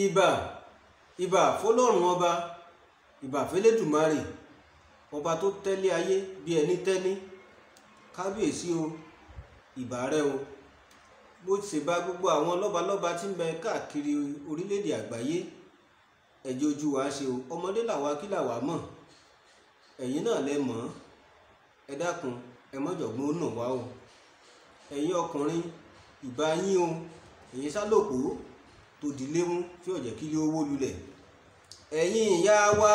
Ìbà ìbà fọlọ́run ọba, ìbà fẹlẹ́dùmarè ọba tó tẹ́lẹ̀ ayé bí ẹni tẹ́ni. Kábíyèsí o, ìbà rẹ o. Bó ṣe bá gbogbo àwọn lọ́balọ́ba tí ń bẹ káàkiri orílẹ̀-èdè àgbáyé, ẹ̀jẹ̀ ojú wa ṣe o. Ọmọdé làwa, kí làwa mọ̀, ẹ̀yin náà lẹ mọ̀. Ẹ dákun, ẹ mọ̀jọ̀gbọ́n ó nà wá o. Ẹ̀yin ọkùnrin, ìbà yín o. Ẹ̀yin sálòpó tó di lémú tí ó jẹ́ kí ilé owó lulẹ̀. Ẹ̀yin ìyá wa,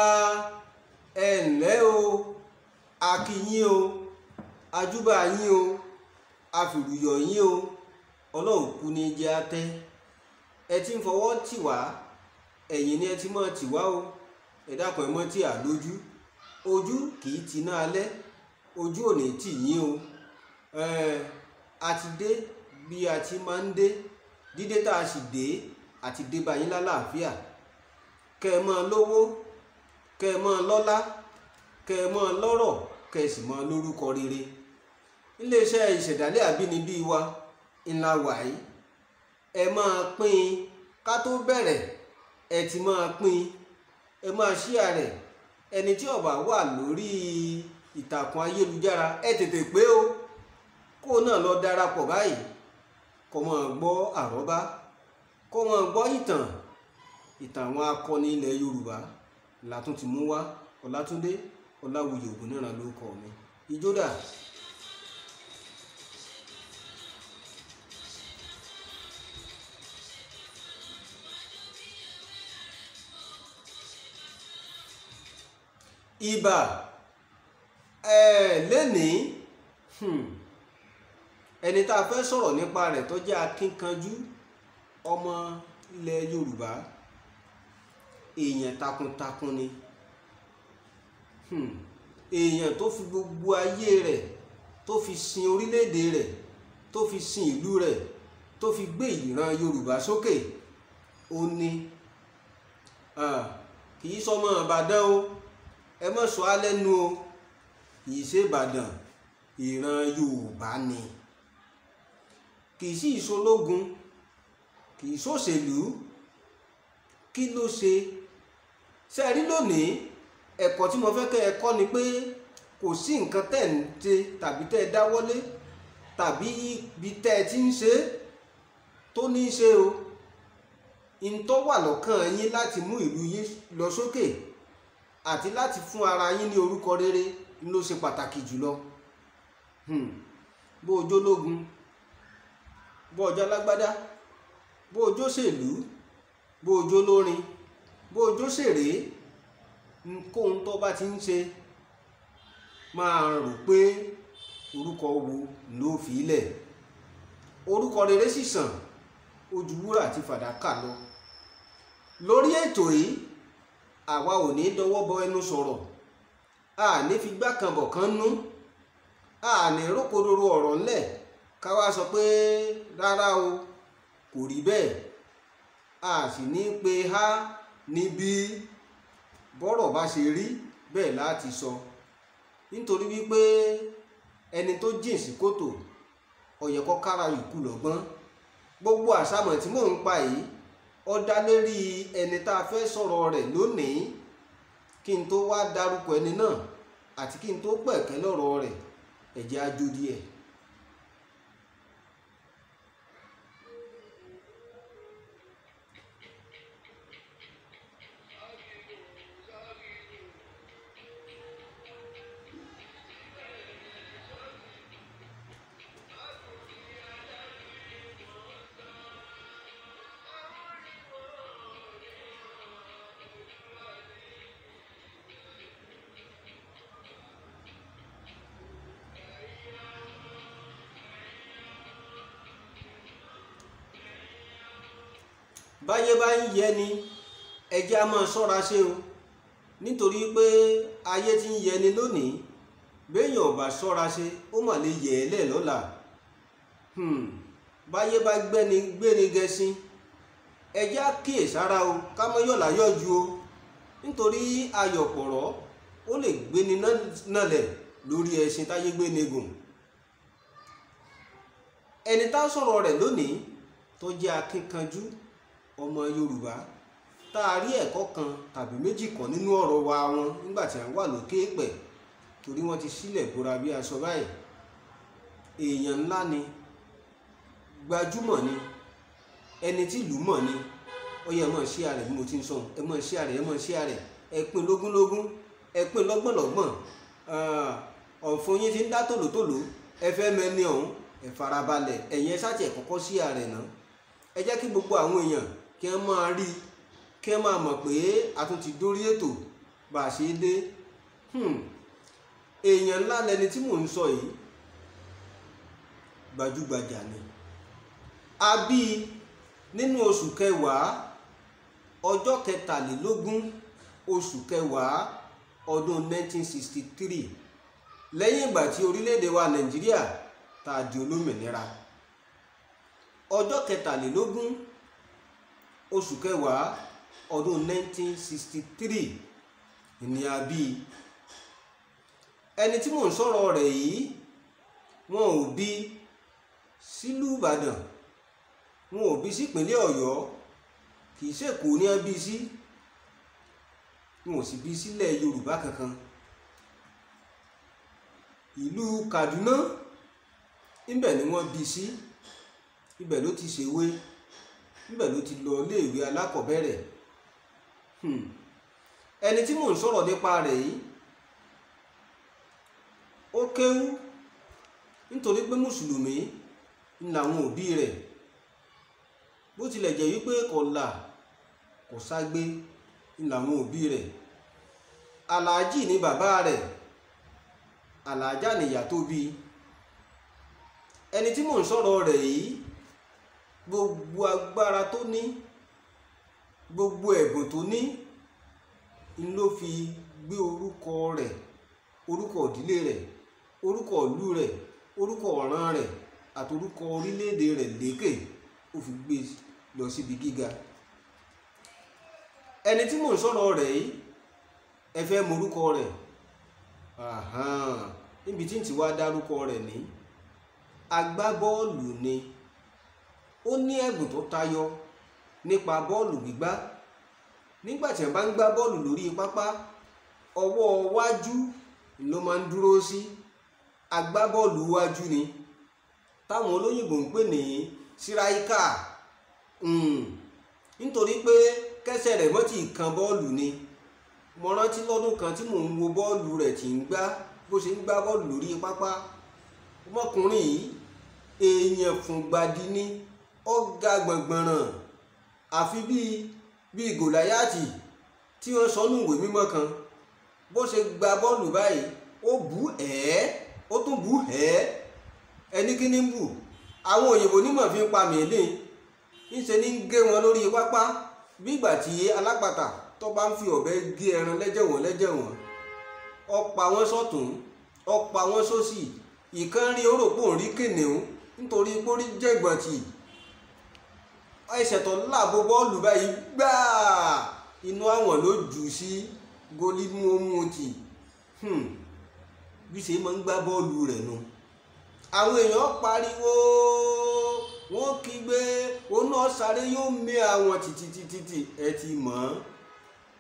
ẹ ǹlẹ́ o, a kí yín o, ajúbà yín o, afìrùyọ̀ yín o. Ọlọ́run kú ní jẹ́ atẹ́. Ẹ ti ń fọwọ́ tì wá, ẹ̀yin ni ẹ ti mọ̀ tì wá o. Ẹ dákun, ẹ mọ́ tí à lójú. Ojú kì í ti ná alẹ́, ojú ò ní tì yín o. A ti dé bí a ti máa ń dé. Dídé tá a sì dé, àti dé bá yín lálàáfíà. Kẹ́ ẹ máa lówó, kẹ́ ẹ máa lọ́lá, kẹ́ ẹ máa lọ́rọ̀, kẹ́ ẹ sì máa lórúkọ rere. Iléeṣẹ́ ìṣẹ̀dálẹ̀ àbínibí wa ńlá wàyí. Ẹ máa pín in ká tó bẹ̀rẹ̀, ẹ ti máa pín, ẹ máa ṣíà rẹ̀. Ẹni tí ó bá wà lórí ìtàkùn ayélujára, ẹ tètè pé o, kó náà lọ darapọ̀ báyìí, kó máa gbọ́ àrọ́bá, kó máa gbọ́ ìtàn ìtàn àwọn akọni ilẹ̀ Yorùbá látún ti mú wá. Ọlátúndé Ọláwuyì Ògúnníran ló kọ mi. Ìjódà. Ìbà lẹ́nìí, ẹni tá a fẹ́ sọ̀rọ̀ nípa rẹ̀ tó jẹ́ akínkanjú ọmọ ilẹ̀ Yorùbá, èèyàn takuntakun ni, èèyàn tó fi gbogbo ayé rẹ̀ tó fi sin orílẹ̀-èdè rẹ̀, tó fi sin ìlú rẹ̀, tó fi gbé ìran Yorùbá sókè. Ó ní kì í sọmọ Ìbàdàn o, ẹ mọ̀ sọ á lẹ́nu o, kì í ṣe Ìbàdàn, ìran Yorùbá ni. Kì í sì ṣológun, kì í ṣòṣèlú. Kí ló ṣe? Ṣe rí lónìí, ẹ̀kọ́ tí mo fẹ́ kẹ́ ẹ kọ́ ni pé kò sí nǹkan tẹ́ ń ṣe tàbí tẹ́ ẹ dáwọ́lé tàbí ibi tẹ́ ẹ ti ń ṣe tó ní í ṣe o. Ìntọ́ wà lọ́kàn yín láti mú ìlú yín lọ sókè àti láti fún ara yín ní orúkọ rere ló ṣe pàtàkì jùlọ. Bó o jólógun, bó o jálágbádá, bó o jóṣèlú, bó o jólórin, bó o jóṣèré, kóhun tó bá ti ń ṣe máa rò pé orúkọ wo ló fi lẹ̀. Orúkọ rere sì sàn ojú wúrà àti fàdákà lọ. Lórí ètò yìí, àwa ò ní dọwọ́ bọ ẹnu sọ̀rọ̀, a ní fi gbá kan bọ̀ kan nú, a ní rókodoro ọ̀rọ̀ ńlẹ̀ ká wá sọ pé rárá o, kò rí bẹ́ẹ̀. A sì ní pé há níbí bọ́rọ̀ bá ṣe rí bẹ́ẹ̀ láti sọ, nítorí wípé ẹni tó jìn sí kòtò ó yẹ kó kára ìkú lọ́gbọ́n. Gbogbo àsámọ̀ tí mò ń pa yìí ó dá lérí ẹni tá a fẹ́ sọ̀rọ̀ rẹ̀ lónìí. Kí n tó wá dárúkọ ẹni náà àti kí n tó pẹ̀kẹ́ lọ́rọ̀ rẹ̀, ẹ jẹ́ á jó díẹ̀. Báyé bá ń yẹ ni, ẹ jẹ́ á máa ṣọ́ra ṣe o, nítorí pé ayé tí ń yẹ ni lónìí, béèyàn ò bá ṣọ́ra ṣe, ó mà lè yẹ̀ ẹ́ lẹ̀ lọ́la. Báyé bá gbéni gẹṣin, ẹ jẹ́ á kíyèsára o, ká mọ́ yọ̀lá yọ̀jú o, nítorí ayọ̀pọ̀rọ̀ ó lè gbéni nalẹ̀ lórí ẹṣin táyé gbéni gùn. Ẹni tá sọ̀rọ̀ rẹ̀ lónìí tó jẹ́ akínkanjú ọmọ Yorùbá Tá a rí ẹ̀kọ́ kan tàbí méjì kan nínú ọ̀rọ̀ wa wọn nígbà tí à ń wà lókè pẹ̀, torí wọ́n ti sílẹ̀ bora bí aṣọ báyìí. Èèyàn ńlá ni, gbajúmọ̀ ni, ẹni tí ìlú mọ̀ ni. Ó yẹ ẹ mọ̀ sí ààrẹ bí mo ti ń sọ, ẹ mọ̀ sí ààrẹ, ẹ mọ̀ sí ààrẹ, ẹ pín lógúnlógún, ẹ pín lọ́gbọ̀nlọ́gbọ̀n. Ọ̀fun yín ti ń dá tòlótòló, ẹ fẹ́ mẹ́ni ọ̀hún, ẹ farabalẹ̀, ẹ̀yin ẹ sáà tiẹ̀ kọ́kọ́ sí ààrẹ náà. Ẹ jẹ́ kí gbogbo àwọn èèyàn kí wọ́n máa rí, kí wọ́n máa mọ̀ pé a tún ti dórí ètò bá a ṣe dé. Èèyàn ńlá lẹni tí mò ń sọ yìí, gbajúgbajà ni. A bí nínú oṣù kẹwàá, ọjọ́ kẹtàlélógún oṣù kẹwàá ọdún 1963, lẹ́yìn ìgbà tí orílẹ̀-èdè wa Nàìjíríà tá a di olómìnira. Ọjọ́ kẹtàlélógún oṣù kẹwàá ọdún 1963 ni a bí. Ẹni tí mò ń sọ̀rọ̀ rẹ̀ yìí, wọn ò bí sílùú Ìbàdàn, wọn ò bí sípínlẹ̀ Ọ̀yọ́, kì í ṣèkó ní ẹ bí sí, wọn ò sì bí sílẹ̀ Yorùbá kankan. Ìlú Kaduna níbẹ̀ ni wọ́n bí sí, ibẹ̀ ló ti ṣèwé, níbẹ̀ ló ti lọ iléèwé alákọ̀ọ́bẹ̀rẹ̀. Ẹni tí mò ń sọ̀rọ̀ nípa rẹ̀ yìí, ó kéwú nítorí pé mùsùlùmí ń làwọn òbí rẹ̀. Bó tilẹ̀ jẹ́ wípé kò là kò ságbé ń làwọn òbí rẹ̀. Àlàájì ni bàbá rẹ̀, àlàájá nìyá tó bí. Ẹni tí mò ń sọ̀rọ̀ rẹ̀ yìí, gbogbo agbára tó ní, gbogbo ẹ̀bùn tó ní ń ló fi gbé orúkọ rẹ̀, orúkọ ìdílé rẹ̀, orúkọ ìlú rẹ̀, orúkọ ọ̀ràn rẹ̀ àti orúkọ orílẹ̀-èdè rẹ̀ lékè, ó fi gbé lọ síbi gíga. Ẹni tí mò ń sọ̀rọ̀ rẹ̀ yìí, ẹ fẹ́ mọ orúkọ rẹ̀, níbi tí ń ti wá dárúkọ rẹ̀ ní, agbábọ́ọ̀lù ni. Ó ní ẹ̀bùn tó tayọ nípa bọ́ọ̀lù gbígbá. Nígbà tí wọ́n bá ń gbá bọ́ọ̀lù lórí pápá, ọwọ́ wájú ló máa ń dúró sí. Agbábọ́ọ̀lù wájú ni, táwọn olóyìnbó ń pè ní síráíkà. Nítorí pé kẹ́sẹ̀ rẹ̀ mọ́ ti kan bọ́ọ̀lù ni. Mo rántí lọ́dún kan tí mò ń wo bọ́ọ̀lù rẹ̀ tí ń gbá, bó ṣe ń gbá bọ́ọ̀lù lórí pápá. Ọmọkùnrin yìí èèyàn fúngbàdì ni, ó ga gbọ̀ngbọ̀nràn, àfi bíi Gòláyátì tí wọ́n sọ nínú ìwé mímọ́ kan. Bó ṣe gba bọ́ọ̀lù báyìí, ó bù ẹ́, ó tún bù ẹ́. Ẹni kí ni ń bù? Àwọn òyìnbó onímọ̀ fi ń pa mìílì, ńṣe ní ń gé wọn lórí pápá bí ìgbà tí alápatà tó bá ń fi ọ̀bẹ gé ẹran lẹ́jẹ̀wọ̀n lẹ́jẹ̀wọ̀n. Ó pa wọ́n sọ́tún, ó pa wọ́n sósì. Ìkan rí orógbó rí kìnìún nítorí pórí jẹ̀gbọ̀ntì. Ẹsẹ̀ tó láàbò bọ́ọ̀lù báyìí gbáà, inú àwọn ló jù sí gólí mú tì. Bí ṣe máa ń gbá bọ́ọ̀lù rẹ̀ nu. Àwọn èèyàn pariwo, wọ́n kígbe, òun náà sáré yóò mì àwọn tìtìtìtì. Ẹ ti mọ̀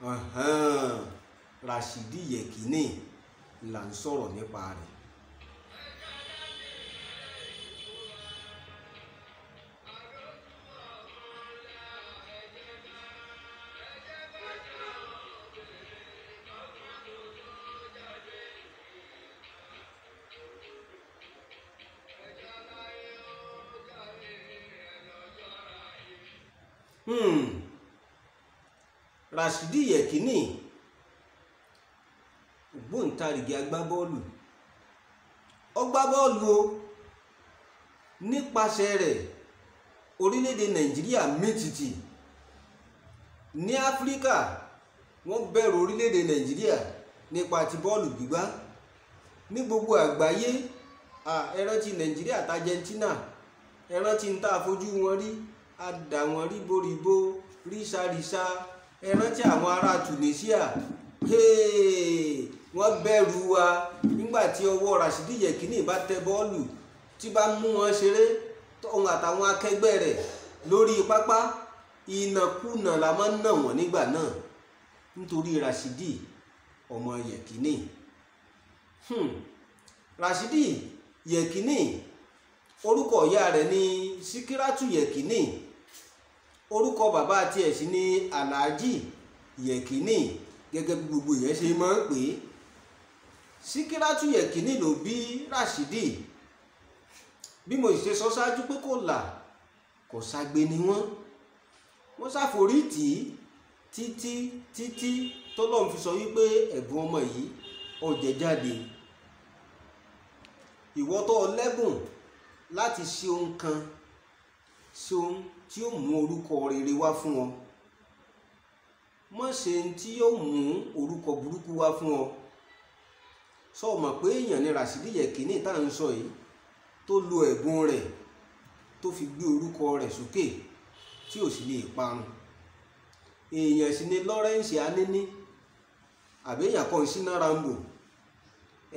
ọ́n. Rashidi Yekini là ń sọ̀rọ̀ nípa rẹ̀. Rashidi Yekini, ògbóǹtarìgì agbábọ́ọ̀lù, ó gbá bọ́ọ̀lù o. Nípasẹ̀ rẹ̀, orílẹ̀-èdè Nàìjíríà mìtìtì. Ní Áfíríkà, wọ́n bẹ̀rù orílẹ̀-èdè Nàìjíríà nípa ti bọ́ọ̀lù gbígbá. Ní gbogbo àgbáyé, ẹ rántí Nàìjíríà àti Argentina, ẹ rántí ń tá a fojú wọn rí, a dà wọ́n ríboríbo, rísàrísà. Ẹ rántí àwọn ará Tunisia, wọ́n bẹ̀rù wa nígbà tí ọwọ́ Rashidi Yekini bá tẹ bọ́ọ̀lù tí bá mú wọn ṣeré, òun àtàwọn akẹgbẹ́ rẹ̀ lórí pápá. Ìnàkúnà la máa ń nà wọ́n nígbà náà nítorí Rashidi ọmọ Yẹ̀kínì. Rashidi Yẹ̀kínì, orúkọ ìyá rẹ̀ ní Síkírátù Yẹ̀kínì, orúkọ bàbá tiẹ̀ sì ní Alhaji Yẹ̀kínì, gẹ́gẹ́ bí gbogbo èèyàn ṣe máa ń pè é. Síkírátù Yẹ̀kínì ló bí Rashidi. Bí mo ṣe sọ ṣáájú pé kò là kò ságbe ni wọ́n ṣàforí tì í títí títí tọ́lọ́run fi sọ wípé ẹ̀bùn ọmọ yìí ó jẹ jáde. Ìwọ tó lẹ́bùn láti ṣe ohun kan, ṣe ohun tí ó mú orúkọ rere wá fún ọ, má ṣe ohun tí yóò mú orúkọ burúkú wá fún ọ. Sọ mọ̀ pé èèyàn ni Rashidi Yẹ̀kínì tá à ń sọ yìí, tó lo ẹ̀bùn rẹ̀ tó fi gbé orúkọ rẹ̀ sókè tí ò sì lè parun. Èèyàn sì ni Lawrence Anini, àbí èèyàn kan Ṣínà Rambo.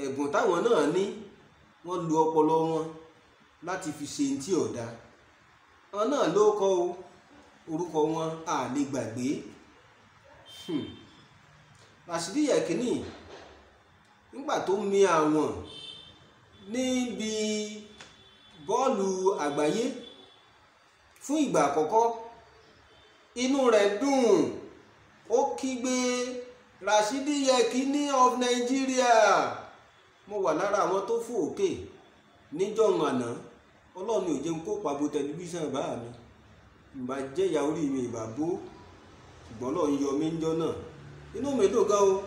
Ẹ̀bùn táwọn náà ní, wọ́n lo ọpọlọ wọn láti fi ṣe tí ò dáa. Wọn náà ló kọ o, orúkọ wọn a lè gbàgbé. Rashidi Yẹ̀kínì nígbà tó mi àwọn níbi bọ́ọ̀lù àgbáyé fún ìgbà àkọ́kọ́, inú rẹ̀ dùn, ó kígbe Rashidi Yẹ̀kínì of Nigeria. Mo wà lára àwọn tó fò òkè níjọ́un àná. Ọlọ́run ò jẹun kó pàbó tẹlifíṣàn bá mi, ìbá jẹ́ ìyá orí mi ìbá bó, ṣùgbọ́n Ọlọ́run yọ mí níjọ́ náà. Inú mi dùn gan o.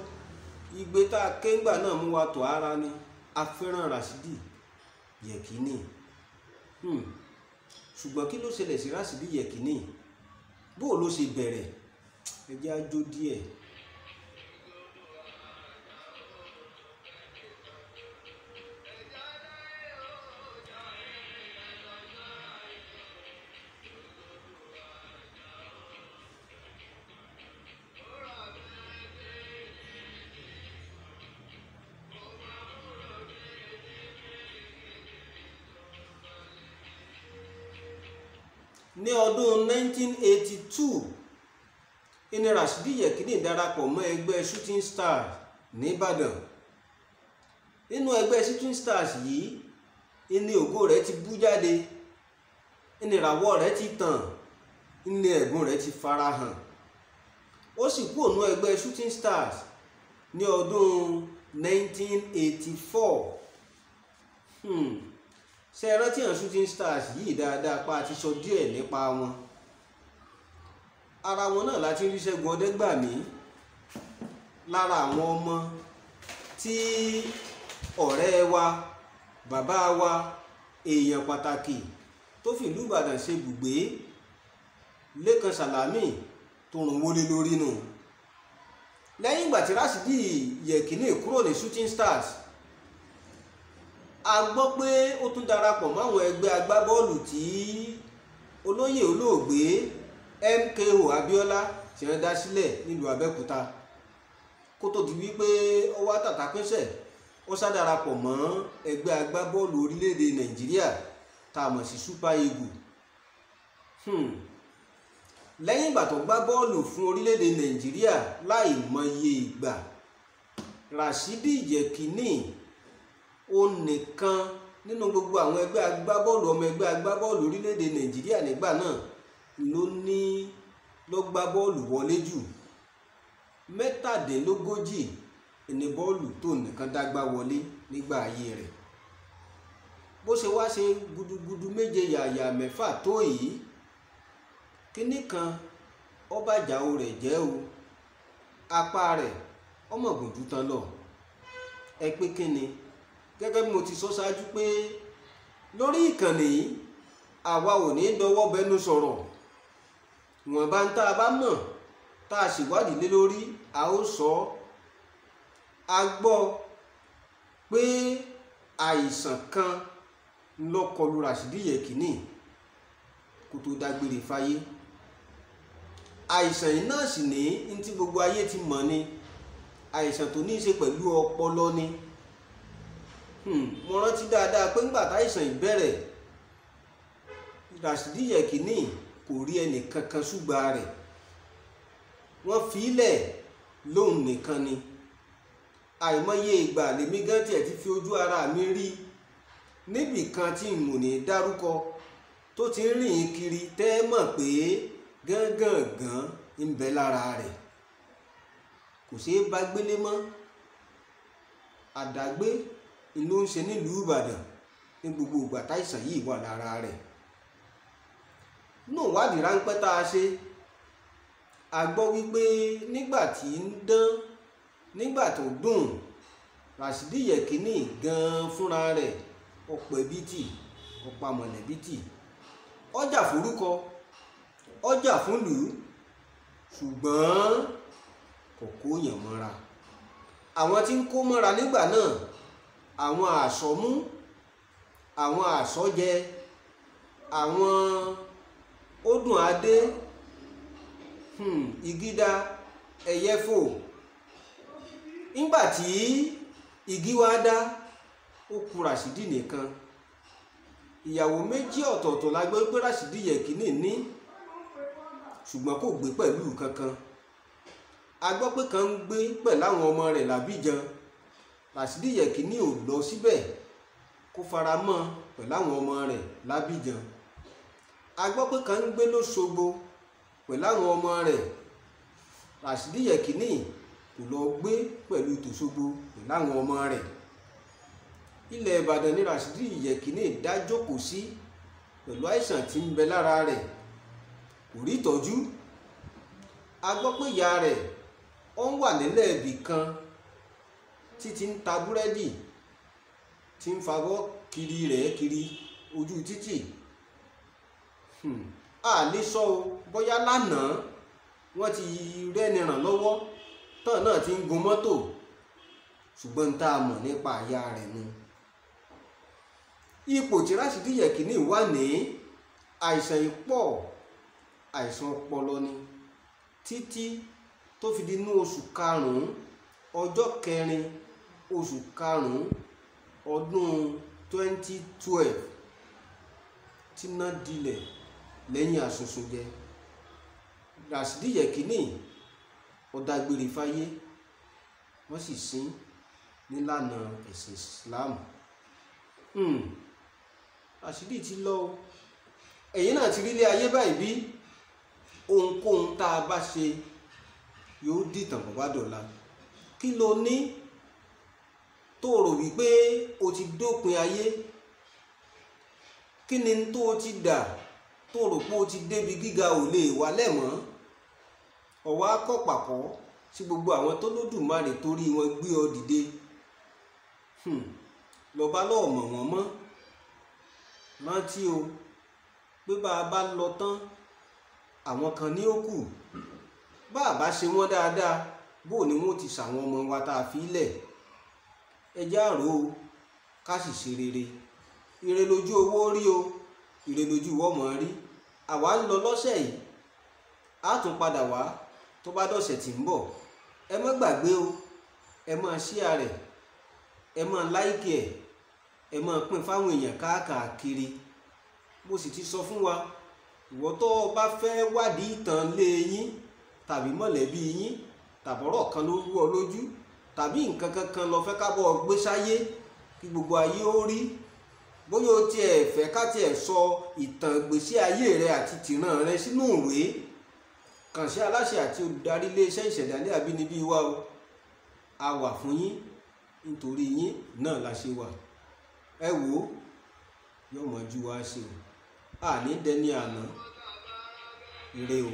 Igbe tá a ké ńgbà náà mú wa tọ̀ ara ni. A fẹ́ràn Rashidi Yẹ̀kínì. Ṣùgbọ́n kí ló ṣẹlẹ̀ sí Rashidi Yẹ̀kínì? Bó ló ṣe bẹ̀rẹ̀? Ẹ jẹ́ á jó díẹ̀. Ní ọdún 1982 ìní Rashidi Yẹ̀kínì darapọ̀ mọ́ ẹgbẹ́ Shooting Stars nìbàdàn. Nínú ẹgbẹ́ Shooting Stars yìí ìní ògo rẹ̀ ti bú jáde, ìní ìràwọ̀ rẹ̀ ti tàn, ìní ẹ̀bùn rẹ̀ ti farahàn. Ó sì kúrò nínú ẹgbẹ́ Shooting Stars ní ọdún 1984. Ṣé ẹ rántí àwọn Shooting Stars yìí dáadáa? Pa àti sọ díẹ̀ nípa wọn. Ara wọn náà láti rí Ṣẹ́gun Ọdẹ́gbàmí, lára àwọn ọmọ tí ọ̀rẹ́ wa, bàbá wa, èèyàn pàtàkì tó fìlú Ìbàdàn ṣe bùgbé, Lékan Sàlámì, tó rùn wọlé lórí nù. Lẹ́yìn ìgbà tí Rashidi Yẹ̀kínì kúrò ní Shooting Stars, a gbọ́ pé ó tún darapọ̀ máwọn ẹgbẹ́ agbábọ́ọ̀lù tí olóyè olóògbé MKO Abiola ti rán dá sílẹ̀ nílùú Abẹ́òkúta, kó tó di wípé ó wá tàtàpínṣẹ̀ ó sá darapọ̀ mọ́ ẹgbẹ́ agbábọ́ọ̀lù orílẹ̀-èdè Nàìjíríà tá a mọ̀ sí Super Eagles. Lẹ́yìn ìgbà tó gbá bọ́ọ̀lù fún orílẹ̀-èdè Nàìjíríà láì mọye ìgbà, Rashidi Yẹ̀kínì ó nìkan nínú gbogbo àwọn ẹgbẹ́ agbábọ́ọ̀lù ọmọ ẹgbẹ́ agbábọ́ọ̀lù orílẹ̀-èdè Nàìjíríà nígbà náà ló ní ló gbá bọ́ọ̀lù wọlé jù. 37 ní bọ́ọ̀lù tó nìkan dágbá wọlé nígbà ayé rẹ̀. Bó ṣe wá ṣe gudugudu méje yàyà mẹ́fà tó yìí, kíní kan ó bàjá o rẹ̀ jẹ́ o, apá rẹ̀ ọmọ gùn jù tán lọ. Ẹ pé kíni? Gẹ́gẹ́ bí mo ti sọ ṣáájú pé lórí ìkànnì yìí àwa ò ní dọwọ́ bẹnu sọ̀rọ̀. Ìwọ̀nba ń tá a bá mọ̀ tá a ṣèwádìí lé lórí a ó sọ. A gbọ́ pé àìsàn kan ló kọlù Rashidi Yẹ̀kínì kó tó dágbére fáyé. Àìsàn yìí náà sì ní ní tí gbogbo ayé ti mọ̀ ni, àìsàn tó ní í ṣe pẹ̀lú ọpọlọ ni. Mo rántí dáadáa pé ńgbà táìsàn ìbẹ̀rẹ̀, Rashidi Yẹ̀kínì kò rí ẹnì kankan ṣùgbà rẹ̀. Wọ́n fi ilẹ̀ lóun nìkan ni. Àìmọye ìgbà lèmi gan tiẹ̀ ti fi ojú ara mi rí níbì kan tí n ò ní dárúkọ tó ti ń rìn kiri tẹ́ mọ̀ pé gángangan ń bẹ lára rẹ̀. Kò ṣeé bá gbélé mọ́. Àdágbé ló ń ṣe nílùú Ìbàdàn ní gbogbo ìgbà táìsàn yìí wà lára rẹ̀. Nínú ìwádìí ráńpẹ́ tá a ṣe, a gbọ́ wípé nígbà tí ń dán, nígbà tó dùn, Ràṣídì Yẹ̀kínì gan-an fúnra rẹ̀ ọ̀pọ̀ ẹbí tì, ọ̀pọ̀ mọ̀lẹ́bí tì, ọjà forúkọ, ọjà fúnlùú, ṣùgbọ́n kò kó yàn mọ́ra. Àwọn tí ń kó mọ́ra nígbà náà, àwọn àsọmú, àwọn àsọjẹ, àwọn ódùn adé, ìgídá, ẹyẹfò. Nígbà tí igi wá dá, ó kù Ràṣídì nìkan. Ìyàwó méjì ọ̀tọ̀ọ̀tọ̀ la gbọ́ pé Ràṣídì Yẹ̀kínì ní, ṣùgbọ́n kò gbé pẹ̀lú kankan. A gbọ́ pé kan ń gbé pẹ̀lú àwọn ọmọ rẹ̀ l'Ábíjan. Ràṣídì Yẹ̀kínì ò lọ síbẹ̀ kó fara mọ́ pẹ̀lú àwọn ọmọ rẹ̀ l'Ábíjan. A gbọ́ pé kan ń gbé l'Óṣogbo pẹ̀lú àwọn ọmọ rẹ̀. Ràṣídì Yẹ̀kínì kò lọ gbé pẹ̀lú tòṣogbo pẹ̀lú àwọn ọmọ rẹ̀. Ilẹ̀ Ìbàdàn ní Ràṣídì Yẹ̀kínì dá jókòó sí pẹ̀lú àìsàn tí ń bẹ lára rẹ̀. Kò rí ìtọ́jú. A gbọ́ pé ìyá rẹ̀ ó ń wà nílẹ̀ ibì kan títí ń ta búrẹ́dì, tí ń fawọ́ kiri rẹ̀ kiri ojú títì. A lè sọ o bóyá lánàá wọ́n ti rẹ́ni ràn lọ́wọ́ tán náà ti ń gun mọ́tò, ṣùgbọ́n tá a mọ̀ nípa àyà rẹ̀ nu. Ipò tí Ràṣídì Yẹ̀kínì wà ní àìsàn ìpọ̀, àìsàn ọpọlọ ni, títí tó fi di inú oṣù karùn-ún ọjọ́ kẹrin oṣù karùn-ún ọdún 2012 tí ná dilẹ̀ lẹ́yìn àsunsunjẹ. Ràṣídì Yẹ̀kínì ó dágbére fáyé, wọ́n sì sin nílànà ẹ̀sìn Islam. Ràṣídì ti lọ o. Ẹ̀yin náà ti rí ilé ayé báyìí bí ohunkóhun tá a bá ṣe yóò dìtàn bó bá dọ̀la. Kí lo ní tó rò wípé o ti dópin ayé? Kí ni tó o ti dà tó rò pé o ti débi gíga ò lè wálẹ̀ mọ́? Ọ̀wá kọ̀pàkọ́ sí gbogbo àwọn tó lódùmarè torí wọn gbé ọ dìde. Lọ́ba lọ́ọ̀ mọ̀ wọ́n mọ́. Rántí o pé bá a bá lọ tán, àwọn kan ní ó kù. Bá a bá ṣe wọ́n dáadáa, bó ni wọ́n ti ṣàwọn ọmọ wa tá a fi lẹ̀. Ẹ jẹ́ àrò o, ká sì ṣe rere. Ire lójú owó rí o, ire lójú ìwọ́ mọ̀ rí. Àwa ń lọ lọ́sẹ̀ yìí, á tún padà wá tó bá dọ̀sẹ̀ tí ń bọ̀. Ẹ má gbàgbé o, ẹ máa share rẹ̀, ẹ máa like ẹ̀, ẹ máa pín fáwọn èèyàn káàkiri. Mo sì ti sọ fún wa, ìwọ tó o bá fẹ́ wádìí ìtàn lé yín tàbí mọ̀lẹ́bí yín, tàbọ̀rọ̀ kan ló rú ọ lójú, tàbí nǹkan kankan lọ fẹ́ ká bọ́ ọ gbé sáyé kí gbogbo ayé ó rí, bóyá o tiẹ̀ fẹ́ ká tiẹ̀ sọ ìtàn ìgbésí ayé rẹ àti tìran rẹ sínú ìwé, kàn sí aláṣẹ àti olùdarí iléeṣẹ́ ìṣẹ̀dálẹ̀ àbínibí wa o. A wà fún yín, nítorí yín náà la ṣe wà. Ẹ wò ó, yóò mọ̀ ju wa ṣe o. A ní dẹni àná. Ire o.